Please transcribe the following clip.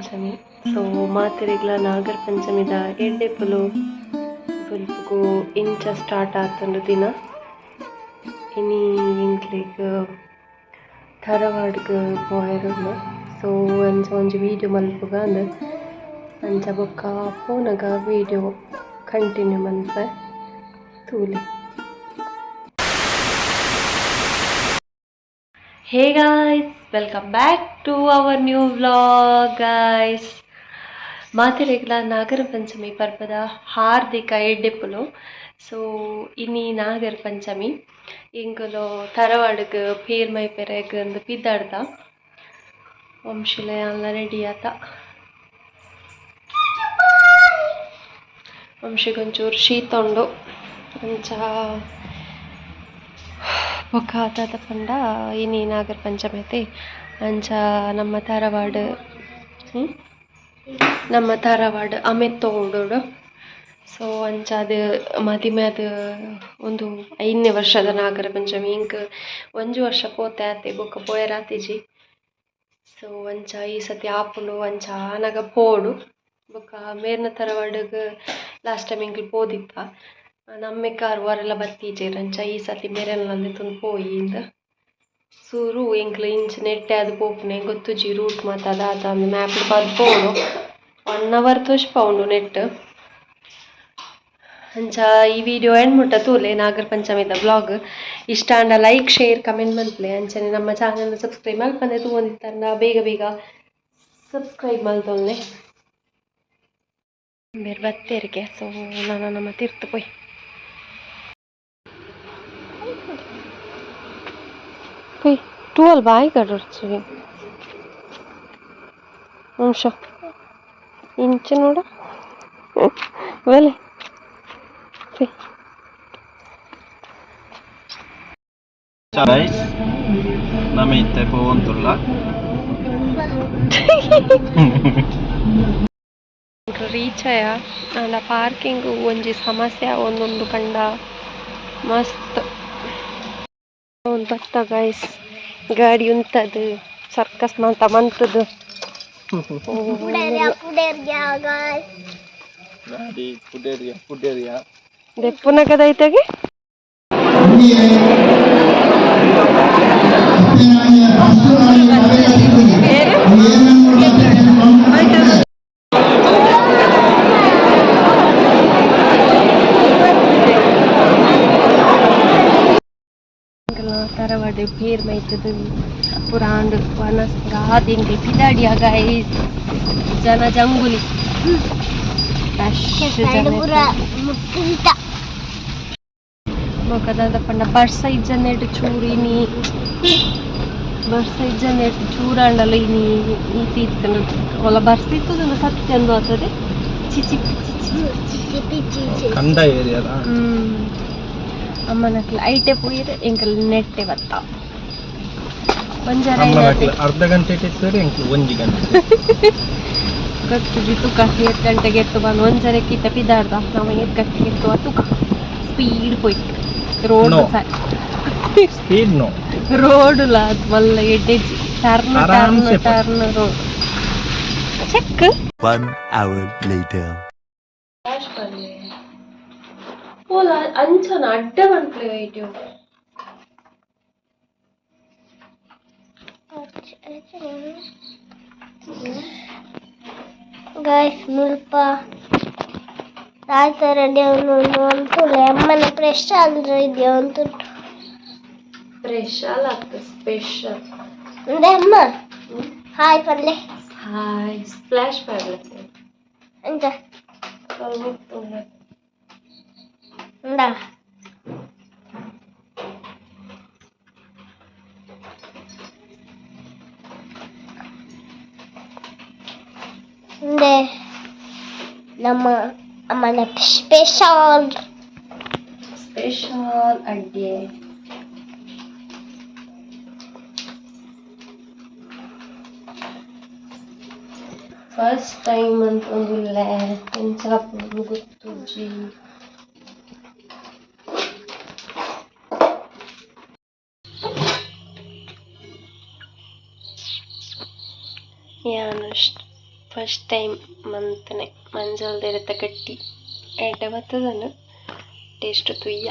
ಪಂಚಮಿ. ಸೊ ಮಾತೆರೆಗ್ಲ ನಾಗರ ಪಂಚಮಿದ ಎಡ್ಡೆಪ್ಪುಲು. ಬೊಲ್ಪುಗು ಇಂಚ ಸ್ಟಾರ್ಟ್ ಆತುಂಡು ದಿನ. ಇನಿ ಎಂಕ್ಲೆಗ್ ತರವಾಡ್ಗ್ ಪೋಯೆರುಂಡು. ಸೊ ಅಂಚ ಒಂಜಿ ವೀಡಿಯೋ ಮಲ್ಪುಗ ಅಂದ್ ಅಂಚ ಬೊಕ್ಕ ಪೋನಗ ವೀಡಿಯೋ ಕಂಟಿನ್ಯೂ ಮನ್ಪೆ ತೂಲೆ. Hey guys, welcome back to our new vlog guys. ಮಾತೆರೆಗ್ಲ Nagara Panchami ಪರ್ಬದ ಹಾರ್ದಿಕ ಎಡ್ಡೆಪ್ಪುಲು. ಸೊ ಇನಿ ನಾಗರ ಪಂಚಮಿ, ಎಂಕುಲು ತರವಾಡ್ಗ್ ಪೇರ್ ಮೈಪೆರೆಗ್ ಅಂದ್ ಪಿದಾಡ್ದ. ವಂಶಿಲ ಯಾನ್ಲ ರೆಡಿ ಆತ. ವಂಶಿಗ್ ಒಂಚೂರು ಶೀತ ಉಂಡು. ಅಂಚ ಬೊಕ್ಕ ದಾದ ಪಂಡ ಇನಿ ನಾಗರ ಪಂಚಮಿ ಅತೆ, ಅಂಚ ನಮ್ಮ ತರವಾಡ್ ನಮ್ಮ ತರವಾಡ್ ಅಮೆತ್ತೋಡುಡು. ಸೊ ಅಂಚಾದ್ ಮದಿಮೆ ಆದ್ ಉಂದು ಐನ್ನೆ ವರ್ಷದ ನಾಗರ ಪಂಚಮಿ. ಎಂಕ್ ಒಂಜಿ ವರ್ಷ ಪೋತೆ ಆತೆ, ಬೊಕ್ಕ ಪೋಯೆರೆ ಆತಿಜಿ. ಸೊ ಅಂಚ ಈ ಸತಿ ಆಪುಂಡು, ಅಂಚ ಆನಗ ಪೋಡು. ಬೊಕ್ಕ ಮೇರ್ನ ತರವಾಡುಗ್ ಲಾಸ್ಟ್ ಟೈಮ್ ಎಂಕುಲು ಪೋದಿತ್ತ, ನಮ್ಮೆ ಕಾರ್ ವರೆಲ ಬತ್ತೀಜೆರ್. ಅಂಚ ಈ ಸತಿ ಮೆರೆನ್ಲ ಲೆತೊಂದು ಪೋಯಿ ಇಂದ್. ಸುರು ಎಂಕ್ಲು ಇಂಚ ನೆಟ್ಟೆ ಆದ್ ಪೋಪುನೆ, ಗೊತ್ತುಜಿ ರೂಟ್ ಮಾತ ದಾದ ಅಂದ್. ಮ್ಯಾಪ್ ಪಾರ್ದ್ ಪೋವೊಡು. 1 ಅವರ್ ತೋಜ್ಪಾವುಂಡು ನೆಟ್ಟ್. ಅಂಚ ಈ ವಿಡಿಯೋ ಎಂಡ್ ಮುಟ್ಟ ತೂಲೆ. ನಾಗರ ಪಂಚಮಿದ ವ್ಲಾಗ್ ಇಷ್ಟ ಆಂಡ ಲೈಕ್, ಶೇರ್, ಕಮೆಂಟ್ ಮಲ್ಪುಲೆ. ಅಂಚನೆ ನಮ್ಮ ಚಾನಲ್ ಸಬ್ಸ್ಕ್ರೈಬ್ ಮಲ್ಪಂದೆ ತೂವೊಂದಿತ್ತಂಡ ಬೇಗ ಬೇಗ ಸಬ್ಸ್ಕ್ರೈಬ್ ಮಲ್ತೊನ್ಲೆ. ಬೇರೆ ಬತ್ತೇರಿಗೆ. ಸೊ ನನ ನಮ್ಮ ತಿರ್ತು ಪೋಯಿ ಪೋಯಿ ಟೂವಲ್ ಬಾಯಿ ಕಡೊರ್ಚಿ ಅಂಶ ಇಂಚ ನೋಡ ಬಲೆ. ಗೈಸ್, ನಮ ಇತ್ತೆ ಪೋವೊಂದುಲ್ಲ. ರೀಚ್ ಆಯ. ಆಂಡ ಪಾರ್ಕಿಂಗ್ ಒಂಜಿ ಸಮಸ್ಯೆ ಆವೊಂದುಂಡು ಪಂಡ ಮಸ್ತ್. ಒಂದು ಬತ್ತ ಗೈಸ್, ಗಾಡಿ ಉಂತದು ಸರ್ಕಸ್ ಮಾತ ಮಂತುದು. ಗಾಡಿ ಪುಡೇರಿಯ ಪುಡೇರಿಯ. ದೆಪ್ಪುನಗದೈತೆಗೆ. ತರವಾಡು ಪೇರ್ ಮೈತುದು ಪುರ ಆಂಡ್. ವನಸ್ ಪುರ ಆದ್ ಎಂಕುಲು ಪಿದಾಡಿಯ ಗೈಸ್. ಜನ ಜಂಗುಲಿ, ರಶ್ ಜನ. ಬೊಕ ದಾದ ಪಂಡ ಬರ್ಸ ಇಜ್ಜಂದೆಟ್ ಚೂರು ಇನಿ, ಬರ್ಸ ಇಜ್ಜಂದೆಟ್ ಚೂರಾಂಡಲ ಇನಿ ಈತ್ ಇತ್ತ್ಂಡ್. ಒಲ ಬರ್ಸ ಇತ್ತುದುಂಡು ಸತ್ಯ ಅಂದು ಆತದೆ ಚಿಚಿ ಪಿಚಿ. ಕಂಡ ಏರಿಯಾದ. ಅಮ್ಮನಕ್ಲ್ ಐಟೆ ಪೋಯೆರ್, ಎಂಕಲ್ ನೆಟ್ಟೆ ಬತ್ತ ಒಂಜರ. ಅಮ್ಮನಕ್ಲ್ ಅರ್ಧ ಗಂಟೆ ಇತ್ತರೆ, ಎಂಕ್ಲು ಒಂಜಿ ಗಂಟೆ. ಗೊತ್ತುಜಿ, ತುಕ ಏತ್ ಗಂಟೆಗೆ ಎತ್ತು ಬಂದು. ಒಂಜರೆ ಕಿತ್ತ ಪಿದಾಡ್ದ ನಮ, ಏತ್ ಗಂಟೆಗೆ ಎತ್ತುವ ತುಕ. ಸ್ಪೀಡ್ ಪೋಯ್ road. No. Speed no. Road ಲ ಮಲ್ಲ ಎಡ್ಡೆಜ್ಜಿ, ಟರ್ನ್ ಟರ್ನ್ ಆರಾಮ್ಸೆ ಪೋ. Turn road check. One hour later. ಓಲ ಅಂಚನ ಅಡ್ಡ ಮನ್ಪುಲೆ ವೈಟ್ಯು. ಗೈಸ್, ಮುಲ್ಪ ರಾಯ್ತರ ದೇವ್ರು ಅಂತುಲೆ. ಅಮ್ಮನ ಫ್ರೆಶ್ ಅಂದ್ರೆ ದೇವಂತು. ಸ್ಪೆಷಲ್ ಆಗ್ತದೆ, ಸ್ಪೆಷಲ್. ಅಂದ್ರೆ ಅಮ್ಮ, ಹಾಯ್ ಪಲ್ಲೆ. ಹಾಯ್, ಸ್ಪ್ಲಾಶ್ ಮಾಡ್ಲತ್ತೆ. ಅಂಚ ಉಂಡಾ. ಉಂದೆ ನಮ್ಮ ಅಮ್ಮನ ಸ್ಪೆಷಲ್. ಸ್ಪೆಷಲ್ ಅಡ್ಗೆ. ಫಸ್ಟ್ ಟೈಮ್ ಅಂತ ಒಂದುಲ್ಲೆ, ಎಂಚ ಆಪುಂಡು ಗೊತ್ತುಜ್ಜಿ. ಯಾನ್ ಫಸ್ಟ್ ಟೈಮ್ ಮಂತನೆ ಮಂಜಲ್ ಎರೆತ ಗಟ್ಟಿ. ಎಡ್ಡೆ ಬತ್ತದನ್ನು ಟೇಸ್ಟ್ ತುಯ್ಯ.